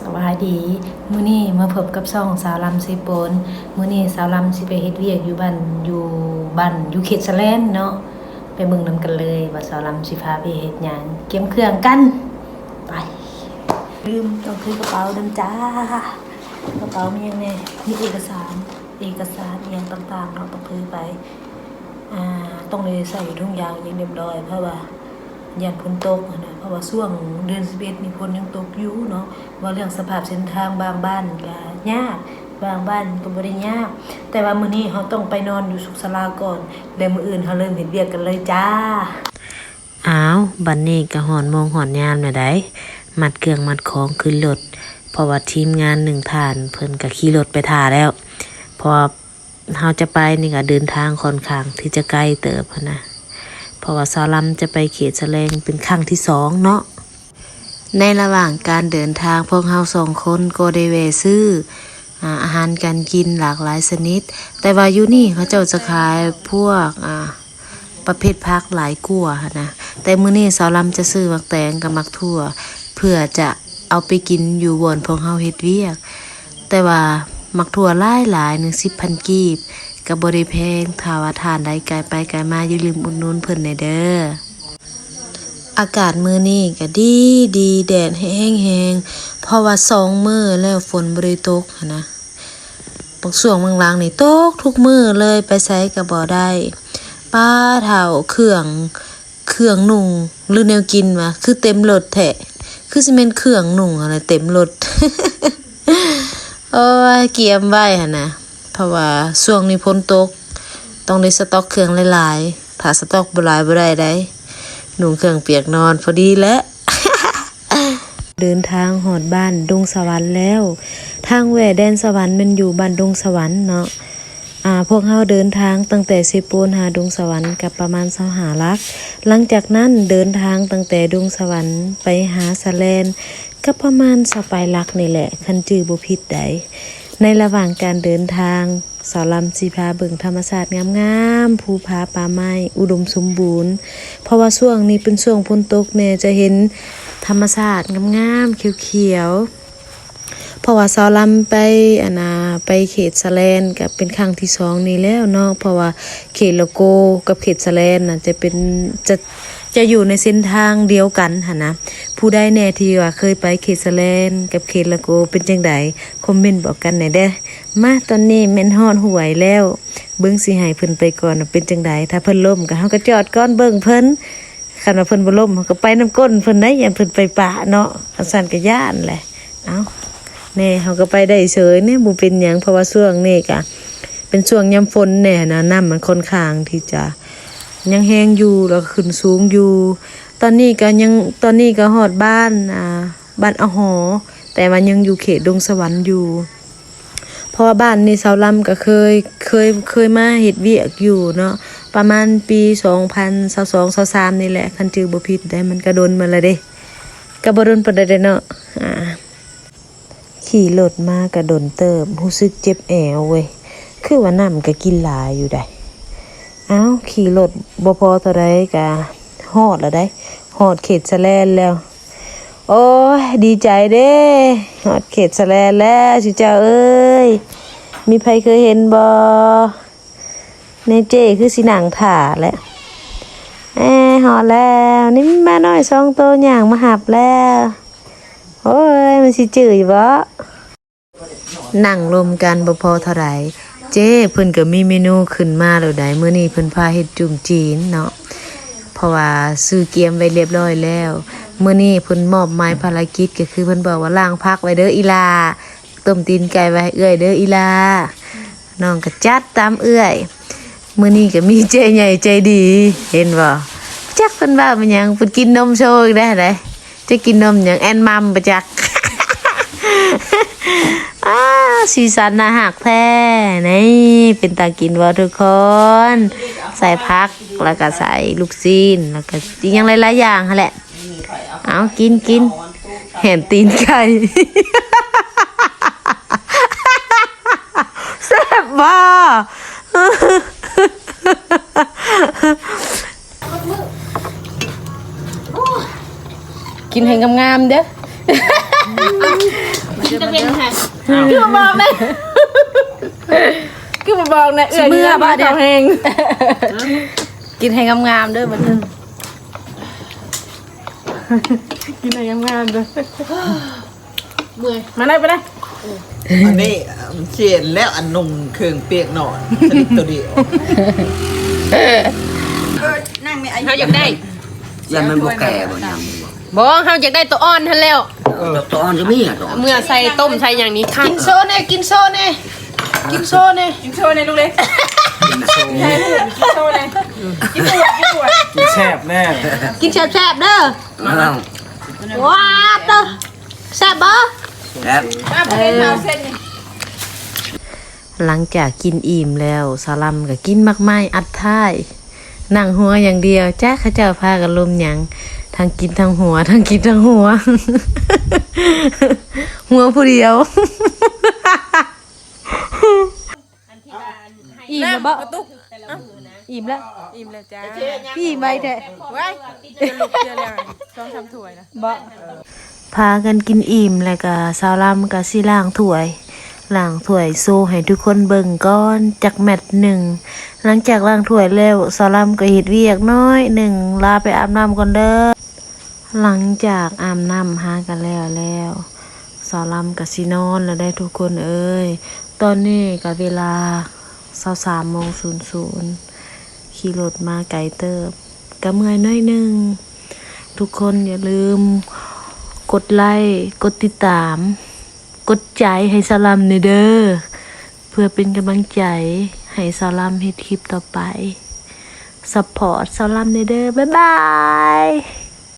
ສະບາຍດີ ມື້ນີ້ມາພົບກັບຊ່ອງສາວລຳເຊໂປນ. ມື້ນີ້ສາວລຳຊິໄປເຮັດວຽກຢູ່ບ້ານ ຢູ່ບ້ານ ຢູ່ເຂດສະແລນເນາະ. ໄປເບິ່ງນຳກັນເລີຍວ່າສາວລຳຊິພາໄປເຮັດຫຍັງ. ກຽມເຄື່ອງກັນ ໄປ. ລືມ ຕ້ອງຖືກະເປົານຳຈ້າ. ກະເປົາມີຫຍັງແດ່? ມີເອກະສານ ເອກະສານອີ່ຫຍັງຕ່າງໆເນາະ ຕ້ອງຖືໄປ. ອ່າ ຕ້ອງໄດ້ໃສ່ຖົງຢາງຢ່າງຮຽບຮ້ອຍ ເພາະວ່າຢ້ານຝົນຕົກຫັ້ນນະ ເພາະວ່າຊ່ວງເດືອນສິບເອັດນີ້ຝົນຍັງຕົກຢູ່ເນາະ. ເວົ້າເລື່ອງສະພາບເສັ້ນທາງບາງບ້ານກະຍາກ ບາງບ້ານກະບໍ່ໄດ້ຍາກ ແຕ່ວ່າມື້ນີ້ເຮົາຕ້ອງໄປນອນຢູ່ສຸກສາລາກ່ອນ ແລະມື້ອື່ນເຮົາເລີ່ມເຮັດວຽກກັນເລີຍຈ້າ. ອ້າວ ບັດນີ້ກະຮອດໂມງຮອດຍາມແລ້ວໃດ໋ ມັດເຄື່ອງມັດຂອງຂຶ້ນລົດ ເພາະວ່າທີມງານໜຶ່ງທ່ານເພິ່ນກະຂີ່ລົດໄປຖ້າແລ້ວ ເພາະວ່າ ເຮົາຈະໄປນີ້ກະເດີນທາງຂ້ອນຂ້າງທີ່ຈະໄກເຕີບຫັ້ນນະ ເພາະວ່າສາວລຳຈະໄປເຂດສະແລນເປັນຄັ້ງທີສອງເນາະ. ໃນລະຫວ່າງການເດີນທາງ ພວກເຮົາສອງຄົນກໍໄດ້ແວ່ຊື້ ອາ ອາຫານການກິນຫຼາກຫຼາຍຊະນິດ ແຕ່ວ່າຢູ່ນີ້ເຂົາເຈົ້າຈະຂາຍພວກ ອາ ປະເພດຜັກຫຼາຍກວ່າຫັ້ນນະ ແຕ່ມື້ນີ້ສາວລຳຈະຊື້ໝາກແຕງກັບໝາກຖົ່ວ ເພື່ອຈະເອົາໄປກິນຢູ່ບ່ອນພວກເຮົາເຮັດວຽກ ແຕ່ວ່າໝາກຖົ່ວຫຼາຍໆ ໜຶ່ງສິບພັນກີບ ກະບໍ່ໄດ້ແພງ ຖ້າວ່າທ່ານໃດກາຍໄປກາຍມາ ຢ່າລືມອຸດໜູນເພິ່ນແດ່ເດີ. ອາກາດມື້ນີ້ກະດີໆ ແດດແຮງໆ ເພາະວ່າສອງມື້ແລ້ວຝົນບໍ່ໄດ້ຕົກຫັ້ນນະ. ບາງຊ່ວງບາງຫຼັງນີ້ຕົກທຸກມື້ເລີຍ ໄປໃສກະບໍ່ໄດ້. ປ້າ ທ້າວ ເຄື່ອງ ເຄື່ອງນຸ່ງ ຫຼືແນວກິນຫວາ ຄືເຕັມລົດແທ້ ຄືຊິແມ່ນເຄື່ອງນຸ່ງຫັ້ນແຫຼະເຕັມລົດ. ໂອ້ຍ ກຽມໄວ້ຫັ້ນນະ ເພາະວ່າຊ່ວງນີ້ຝົນຕົກ ຕ້ອງໄດ້ສະຕັອກເຄື່ອງຫຼາຍໆ ຖ້າສະຕັອກບໍ່ຫຼາຍບໍ່ໄດ້ໃດ໋ ນຸ່ງເຄື່ອງປຽກນອນພໍດີແຫຼະ. ເດີນທາງຮອດບ້ານດົງສະຫວັນແລ້ວ ທາງແວ່ແດນສະຫວັນແມ່ນຢູ່ບ້ານດົງສະຫວັນເນາະ. ອາ ພວກເຮົາເດີນທາງຕັ້ງແຕ່ເຊໂປນຫາດົງສະຫວັນກະປະມານຊາວຫ້າຫຼັກ ຫຼັງຈາກນັ້ນເດີນທາງຕັ້ງແຕ່ດົງສະຫວັນໄປຫາສະແລນກະປະມານຊາວປາຍຫຼັກນີ້ແຫຼະ ຄັນຈື່ບໍ່ຜິດໃດ໋. ໃນລະຫວ່າງການເດີນທາງ ສາວລຳຊິພາເບິ່ງທຳມະຊາດງາມໆ ພູຜາປ່າໄມ້ອຸດົມສົມບູນ ເພາະວ່າຊ່ວງນີ້ເປັນຊ່ວງຝົນຕົກແດ່ ຈະເຫັນທຳມະຊາດງາມໆ ຂຽວໆ ເພາະວ່າສາວລຳໄປ ອັນນາ ໄປເຂດສະແລນກະເປັນຄັ້ງທີສອງນີ້ແລ້ວເນາະ ເພາະວ່າເຂດລະໂກກັບເຂດສະແລນນະ ຈະເປັນ ຈະ ຈະຢູ່ໃນເສັ້ນທາງດຽວກັນຫັ້ນນະ. ຜູ້ໃດແດ່ທີ່ວ່າເຄີຍໄປເຂດສະແລນກັບເຂດລະໂກ ເປັນຈັ່ງໃດ ຄອມເມັນບອກກັນແດ່ເດີ. ມາ ຕອນນີ້ແມ່ນຮອດຫ້ວຍແລ້ວ ເບິ່ງຊິໃຫ້ເພິ່ນໄປກ່ອນວ່າເປັນຈັ່ງໃດ ຖ້າເພິ່ນລົ້ມກະເຮົາກະຈອດກ່ອນເບິ່ງເພິ່ນ ຄັນວ່າເພິ່ນບໍ່ລົ້ມເຮົາກະໄປນຳກົ້ນເພິ່ນໃດ໋ ຢ້ານເພິ່ນໄປປະເນາະ ຄັນຊັ້ນກະຢ້ານແຫຼະ. ເອົ້າ ແນ່ ເຮົາກະໄປໄດ້ເສີຍແນ່ ບໍ່ເປັນຫຍັງ ເພາະວ່າຊ່ວງນີ້ກະເປັນຊ່ວງຍາມຝົນແດ່ຫັ້ນນະ ນ້ຳມັນຂ້ອນຂ້າງທີ່ຈະຍັງແຮງຢູ່ ແລ້ວກະຂຶ້ນສູງຢູ່. ຕອນນີ້ກະຍັງ ຕອນນີ້ກະຮອດບ້ານ ອາ ບ້ານອະຫໍ ແຕ່ວ່າຍັງຢູ່ເຂດດົງສະຫວັນຢູ່ ເພາະວ່າບ້ານນີ້ສາວລຳກະເຄີຍ ເຄີຍ ເຄີຍມາເຮັດວຽກຢູ່ເນາະ ປະມານປີສອງພັນຊາວສອງ ຊາວສາມນີ້ແຫຼະ ຄັນຈື່ບໍ່ຜິດໃດ໋ ມັນກະດົນມາແລ້ວເດ້ ກະບໍ່ດົນປານໃດເດ້ເນາະ. ອາ ຂີ່ລົດມາກະດົນເຕີບ ຮູ້ສຶກເຈັບແອວເວີຍ ຄືວ່ານ້ຳກະກິນຫຼາຍຢູ່ໃດ໋. ອ້າວ ຂີ່ລົດບໍ່ພໍເທົ່າໃດກະຮອດແລ້ວໃດ໋ ຮອດເຂດສະແລນແລ້ວ. ໂອ້ຍ ດີໃຈເດ້ ຮອດເຂດສະແລນແລ້ວ ຊຸເຈົ້າເອີຍ ມີໃຜເຄີຍເຫັນບໍ່? ແມ່ເຈ້ຄືຊິນັ່ງຖ້າແຫຼະ. ແອ ຮອດແລ້ວ ນີ້ໝານ້ອຍສອງໂຕຍ່າງມາຮັບແລ້ວ. ໂອ້ຍ ມັນຊິຈື່ຢູ່ບໍ່? ນັ່ງລົມກັນບໍ່ພໍເທົ່າໃດ ເຈ້ເພິ່ນກະມີເມນູຂຶ້ນມາແລ້ວໃດ໋ ມື້ນີ້ເພິ່ນພາເຮັດຈຸ້ມຈີນເນາະ ເພາະວ່າຊື້ກຽມໄວ້ລຽບຮ້ອຍແລ້ວ. ມື້ນີ້ເພິ່ນມອບໝາຍພາລະກິດ ກະຄືເພິ່ນບອກວ່າ ລ້າງຜັກໄວ້ເດີອີ່ຫຼ້າ ຕົ້ມຕີນໄກ່ໄວ້ໃຫ້ເອື້ອຍເດີອີ່ຫຼ້າ. ນ້ອງກະຈັດຕາມເອື້ອຍ. ມື້ນີ້ກະມີເຈ້ໃຫຍ່ໃຈດີ ເຫັນບໍ່? ຈັກເພິ່ນເວົ້າແມ່ນຫຍັງ ເພິ່ນກິນນົມໂຊອີກແລ້ວໃດ໋. ຈະກິນນົມຫຍັງ ແອນມັມບໍ່ຈັກ. ອ້າ ສີສັນໜ້າຮັກແທ້ ນີ້ ເປັນຕາກິນບໍ່ທຸກຄົນ? ໃສ່ຜັກ ແລ້ວກະໃສ່ລູກຊີ້ນ ແລ້ວກະອີ່ຫຍັງຫຼາຍໆຢ່າງຫັ້ນແຫຼະ. ເອົາ ກິນ ກິນ ແຫນຕີນໄກ່ ແຊບບໍ່? ກິນໃຫ້ງາມໆເດີ. ມັນຈະເປັນແທ້ ຄືບໍ່ບອກແດ່ ຄືບໍ່ບອກແດ່ ເອື້ອຍ ຊິເມືອບໍ່ເດ? ເຂົາແຮງ ກິນໃຫ້ງາມໆເດີບັດນີ້ ກິນໃຫ້ງາມໆເດີ. ເມື່ອຍ ມາໄດ້ ໄປໄດ້. ອັນນີ້ ເສຍແລ້ວ ອັນນຸ່ງເຄື່ອງປຽກນອນ ສະລິດໂຕດຽວ. ເຮົາຢາກໄດ້ ຢ້ານມັນບໍ່ແກ່ບໍ່ຫຍັງ. ບໍ່ ເຮົາຢາກໄດ້ໂຕອ່ອນຫັ້ນແລ້ວ. ເອີ ໂຕອ່ອນກໍມີອະ ໂຕອ່ອນ ເມື່ອໃສ່ຕົ້ມໃສ່ຫຍັງນີ້ຄັກ. ກິນໂຊແດ່ ກິນໂຊແດ່ ກິນໂຊແດ່ ກິນໂຊແດ່ລູກເດ້. ກິນໂຊ ກິນໂຊແດ່ ກິນບວດ ກິນບວດ ກິນແຊບແດ່ ກິນແຊບໆເດີ. ວ້າວ ວ້າວ ເຕີ ແຊບບໍ່? ແຊບ. ເອີ ຫຼັງຈາກກິນອີ່ມແລ້ວ ສາວລຳກໍກິນໝາກໄມ້ອັດທ້າຍ ນັ່ງຫົວຢ່າງດຽວ. ຈັກເຂົາເຈົ້າພາກັນລົມຫຍັງ ທັງກິນທັງຫົວ ທັງກິນທັງຫົວ ຫົວຜູ້ດຽວ. ອີ່ມແລ້ວບໍ່? ອີ່ມແລ້ວ ອີ່ມແລ້ວຈ້າ. ອີ່ມໄວແທ້ ວ້າຍ ຈະລຸກເທື່ອແລ້ວ ສອງສາມຖ້ວຍນະ ບໍ່? ພາກັນກິນອີ່ມແລ້ວກະ ສາວລຳກະຊິລ້າງຖ້ວຍ ລ້າງຖ້ວຍໂຊໃຫ້ທຸກຄົນເບິ່ງກ່ອນຈັກແມັດໜຶ່ງ. ຫຼັງຈາກລ້າງຖ້ວຍແລ້ວ ສາວລຳກະເຮັດວຽກໜ້ອຍໜຶ່ງ ລາໄປອາບນ້ຳກ່ອນເດີ. ຫຼັງຈາກອາບນ້ຳຫາກັນແລ້ວແລ້ວ ສາວລຳກະຊິນອນແລ້ວເດ້ທຸກຄົນເອີຍ. ຕອນນີ້ກະເວລາຊາວສາມໂມງສູນສູນ ຂີ່ລົດມາໄກເຕີບ ກະເມື່ອຍໜ້ອຍໜຶ່ງ. ທຸກຄົນຢ່າລືມກົດໄລ້ ກົດຕິດຕາມ ກົດໃຈໃຫ້ສາວລຳແດ່ເດີ ເພື່ອເປັນກຳລັງໃຈໃຫ້ສາວລຳເຮັດຄລິບຕໍ່ໄປ. ຊັບພອດສາວລຳແດ່ເດີ ບາຍບາຍ.